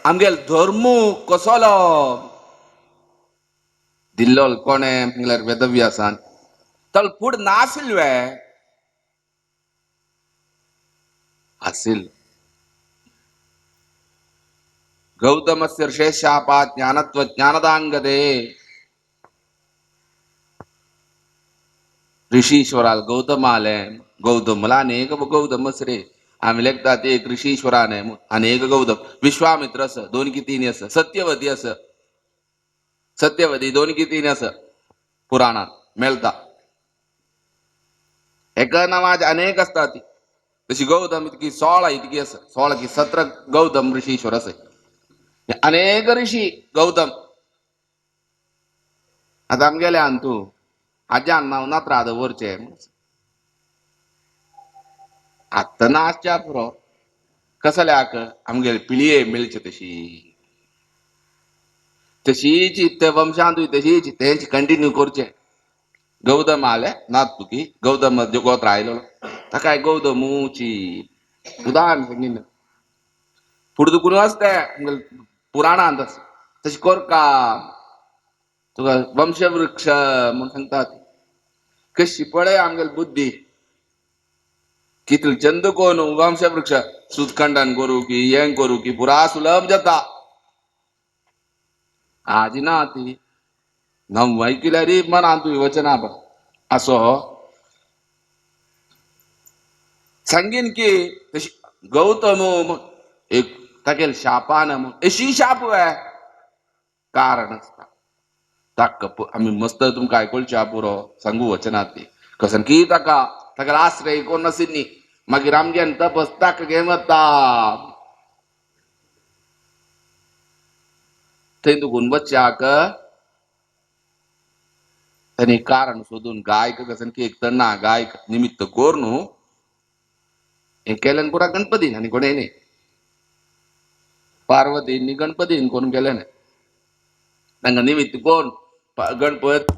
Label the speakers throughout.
Speaker 1: आमगेल धर्म कसलो दिल्लो कोणे म्हणल्यार वेदव्यासान तल फूड नाशिल्ले आसिल. गौतमस्य ऋषेशापात ज्ञानत्व ज्ञानदांगते. ऋषीश्वराल गौतमाले गौतमला अनेक गौतमस रे आम्ही लेखतात एक ऋषीश्वराने अनेक गौतम विश्वामित्र अस 2 की 3 अस सत्यवती अस सत्यवती 2 की 3 अस पुराणात मेळता. एका नावाज अनेक असतात ती तशी गौतम इतकी 16 इतकी अस 16 की 17 गौतम ऋषीश्वर असे अनेक ऋषी गौतम. आता आमगेले आन तू आज्यान नांव नात्राद वरचे आत्तां नासच्या पुरो कसल्याक आमगेले पिळये मेळचे तशी तशीच ते वंशांतूय तशीच तेंच कंटिन्यू करचे. गौतम आले नात तुकी गौतम गोत्र आयलो ताका गौतमूची उदाहरण सांगीन फुडें दुखून आसता आमगेले पुराणांत आसा तशें करका तुका वंशवृक्ष म्हूण सांगतात. कशी पळय आमगेली बुद्धी कितले चंद कोण वंशवृक्ष सुतखंडन करू की हें करू की पुरा सुलभ जाता. आजी ना ती नव ऐकल्यार मनांत वचना असो सांगीन की तशी गौतम एक तागेले शापान अशी शाप कारण आसता. ताका आमी मस्त तुमकां आयकुलच्या पुरो सांगू वचना ती कसन की ताका ताका आश्रय कोण नाशिल्ली मागीर आमगेन तपस ताका घेवन वता थंय दुखून वच्याक ताणी कारण सोदून गायक कसन की एक तन्ना गायक निमित्त कोर न्हू हें केल्यान पुरा गणपतीन आनी कोणें न्ही पार्वतीन गणपतीन कोण केलें न्ही तांकां निमित्त कोण गणपत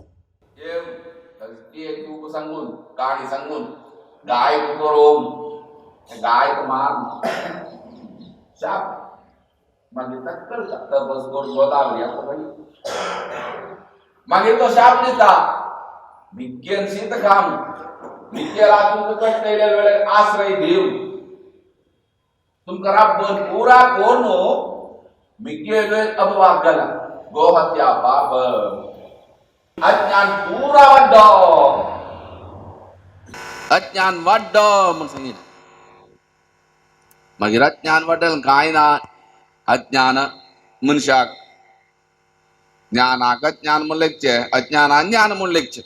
Speaker 1: एक तूं सांगून काणी सांगून गायक करून गायक मार शाप मागीर ताका कळटा तपस करून गोदावरी मागीर तो शाप दिता मिग्गेन शीत काम मिग्गेला तुमकां कट्टयल्या वेळार आश्रय दिव तुमकां राब्बर पुरा कोण मिग्गेल अपवाद घाला गोहत्या पाप अज्ञान पुरा वाड्डो अज्ञान वाड्डो म्हूण सांगितलें. मागीर अज्ञान वाडल कांय ना अज्ञान मनशाक ज्ञानाक अज्ञान म्हूण लेखचें अज्ञानान ज्ञान म्हूण लेखचें.